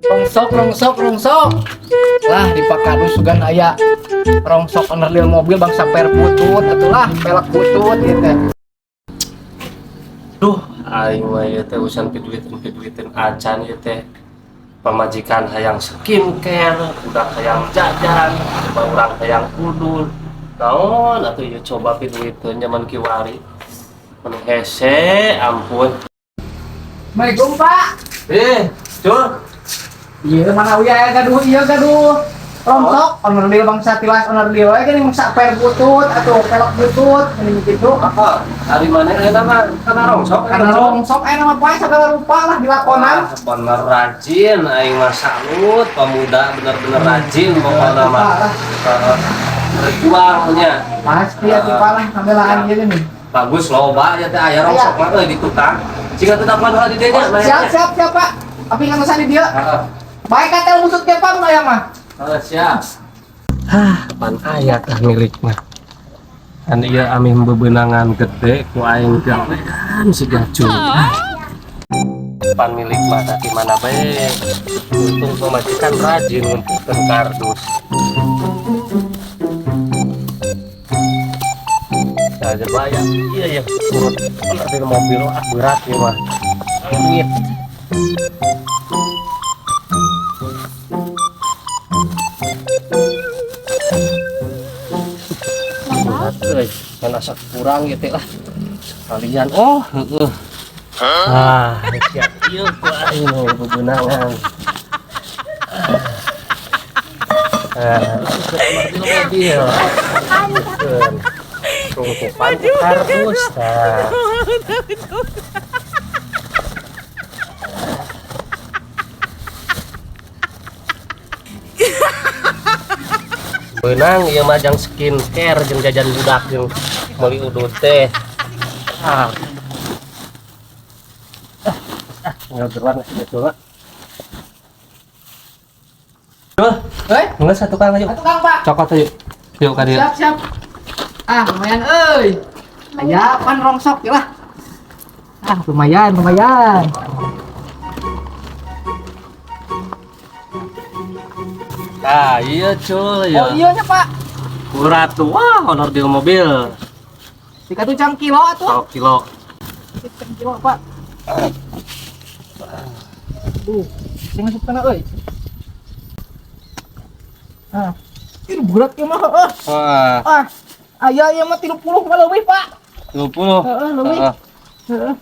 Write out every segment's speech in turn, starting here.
Rongsok, rongsok, rongsok. Lah di Pak Kadus sugan aya rongsok onderdil mobil bangsa per butut atulah pelek butut gitu. Duh, aing mah ieu teh urusan piduiteun-piduiteun acan ieu teh. Pamajikan hayang skincare, udah hayang jajan, coba urang hayang udul. Naon atuh ieu coba piduiteun zaman kiwari. Meni hese, ampun. Assalamualaikum Pak. Eh, cur. Iya mana uya aya gaduh ieu gaduh. Rongsok onderdil bangsa tilas onderdil wae geuning bangsa per butut atau pelek butut geuning kitu. Apa? Ari mana ayeuna mah kana rongsok? Karena rongsok aya nama poe segala rupa lah dilakonan. Wah, bener rajin aing mah salut pemuda bener-bener rajin pokokna mah. Heeh. Berjuangnya. Pasti atuh Pak lah sambelaan ieu geuning. Bagus loba ya teh aya rongsok mah euy di tukang. Jika tetap mah di dieu nya. Siap siap siap Pak. Abi nganosan di dieu. Heeh. Baik katel musut ke Pak mun aya mah. Heeh, siap. Hah, pan aya tah milik mah. Kan ieu amih bebenangan gede ku aing gawean si gacul. Ah. Pan milik mah tadi mana bae. Untung pamajikan rajin ngumpulkeun kardus. Aja bayar. Iya ya, urut di mobil ah berat ya mah. Duit. Berat euy, kan asa kurang gitu lah. Sekalian oh, heeh. Ah, siap ieu ku aing bebenangan. Ah, di mobil. Rungkupan kardus. Nah. Benang ieu mah jang skincare jeung jajan budak jeung meuli udud teh. Ah. Ah, tinggal geruan lah gitu lah. Duh, Hei, geus atuh Kang ayo. atuh Kang Pak. Cokot ayo. Yuk ka dieu. Siap siap. Ah, lumayan euy. Aya pan rongsok ya lah. Ah, lumayan, lumayan. Ah, iya cul ya. Oh iya nya Pak. Kurat tuh, wah honor di mobil. Dikatuh kilo atuh. Oh, kilo. Cang kilo Pak. Duh, sing asup kana euy. Ah, ini berat ieu mah heuh. Wah, Ah, aya ieu mah 30 mah leuwih Pak. 20. Heeh, leuwih. Heeh. Heeh.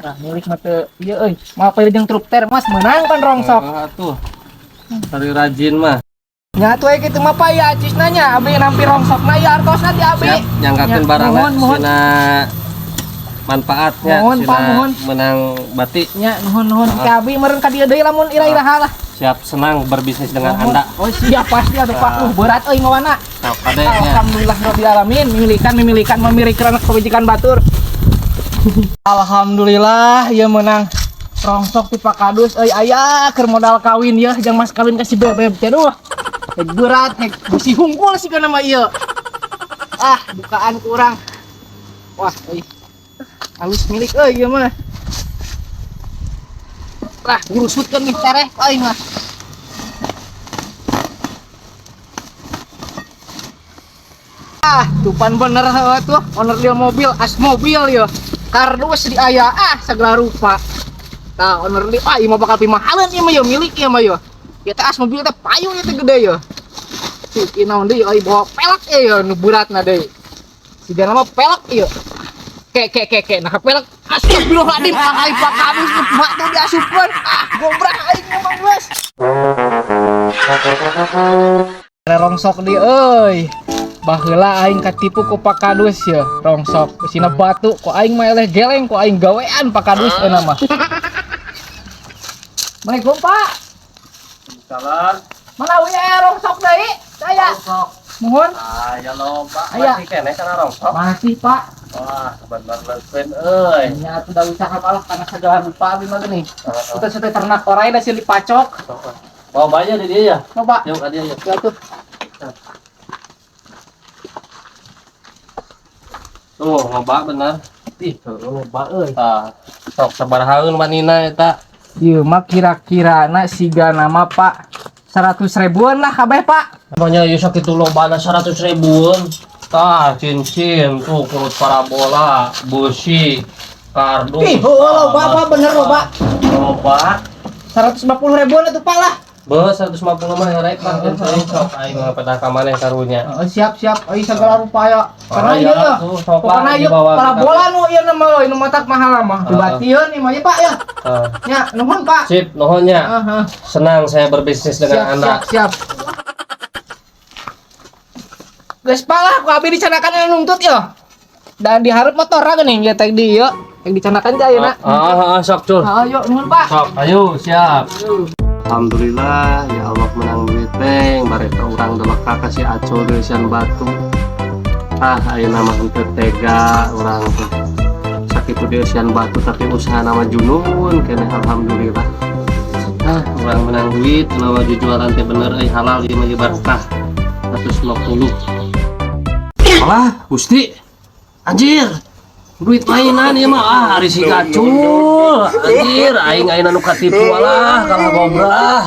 Nah, milik mah teu ieu euy. Mau pilih jeung truk ter Mas meunang pan rongsok. Heeh, atuh. Dari rajin mah. Nya atuh kitu mah Pak ya acisna nya abi nampi rongsokna ya artosna di abi. Siap, nyangkakeun Ya, barangna nuhun, nuhun. sina manfaatnya, Nuhun, sina Pak, nuhun. menang bati. Nya nuhun nuhun ka abi meureun ka dieu deui lamun ira-iraha lah. Siap senang berbisnis dengan Nuhun. Anda. Oh siap pasti atuh Pak. Berat euy mawana. Sok kade nya. Alhamdulillah rabbil alamin, mimilikan mimilikan memirikan kebajikan batur. Alhamdulillah ieu menang rongsok ti Pak Kadus euy aya keur modal kawin yeuh jeung mas kawin ka si bebeb teh duh. Hek berat hek besi hungkul sih kana mah ieu. Ah, bukaan kurang. Wah, euy. Halus milik euy ieu mah. Lah, gurusutkeun nih tereh ku aing mah. Ah, tupan bener heuh tuh owner dia mobil, as mobil yo. Kardus di aya ah segala rupa. Tah owner dia ah ieu mah bakal pimahaleun ieu mah yo milik ieu mah yo. Ieu teh as mobil teh payu ieu teh gede yo. Tuh ieu naon deui euy bawa pelek ieu yo nu beratna deui. Sigana mah pelek ieu. Ke ke ke ke nah pelek astagfirullahaladzim ah ai Pak Kadus nu batu diasupkeun. Ah gobrah aing mah geus. Rongsok di euy. Baheula aing katipu ku Pak Kadus ya, rongsok. Sina batu ku aing mah eleh geleng ku aing gawean Pak Kadus euna mah. Assalamualaikum Pak. Salam. Mana we aya rongsok deui? Saya. Rongsok. Mohon. Aya loba. Aya. Masih keneh kana rongsok. Masih Pak. Wah, bener leukeun euy. Nya atuh da usaha malah kana segala rupa abi mah geuning. Udah sudah ternak orai da sieun dipacok. Bawa banyak di dia ya. Coba. Yuk ka dia yuk. Ya tuh. Tuh, loba bener. Ih, loba euy. Tah, sok sabarahaeun wanina eta. Ieu mah kira-kirana siga nama, Pak, 100 ribuan lah kabeh, Pak. Namanya ya sakitu lobana 100 ribuan. Tah, cincin tuh, kurut parabola, busi, kardus. Ih, oh, loba, Pak, bener loba. Loba. 150 ribuan itu, Pak, lah. Be, 150 mah rek lah, teuing sok aing mah pedah ka maneh karunya. Oh, siap siap, ai segala rupa ya. Karena Ah, iya ya, ya. tuh, sok lah, Pokoknya ieu dibawa parabola nu ieu nama nu matak mahal mah. Ah. Dibatieun ieu mah ya, Pak, ya. Ah. Ya, nuhun, Pak. Sip, nuhun nya. Heeh. Senang saya berbisnis dengan Siap, Anda. siap, siap. Geus, Pak, lah, ku abi dicandakan yang nuntut ya. Dan diharap motor geuning ya teh di ieu. Yang dicandakan teh ayeuna. Ah, ah, ah, sok cur. Ah, ayo nuhun, Pak. Sok, ayo siap. Alhamdulillah ya Allah, menang duit teh bareta urang deleka ka si Acul deusian batu. Ah, ayeuna mah henteu tega urang tuh sakitu deusian batu, tapi usaha nama junun keneh. Alhamdulillah, ah, urang menang duit nama jujuran teh bener euy, halal ieu mah, barokah 150. Alah Gusti, anjir, duit mainan ieu mah. Ah, ari si Gacul, anjir, aing ayeuna nu katipu. Alah, kalah gobrah.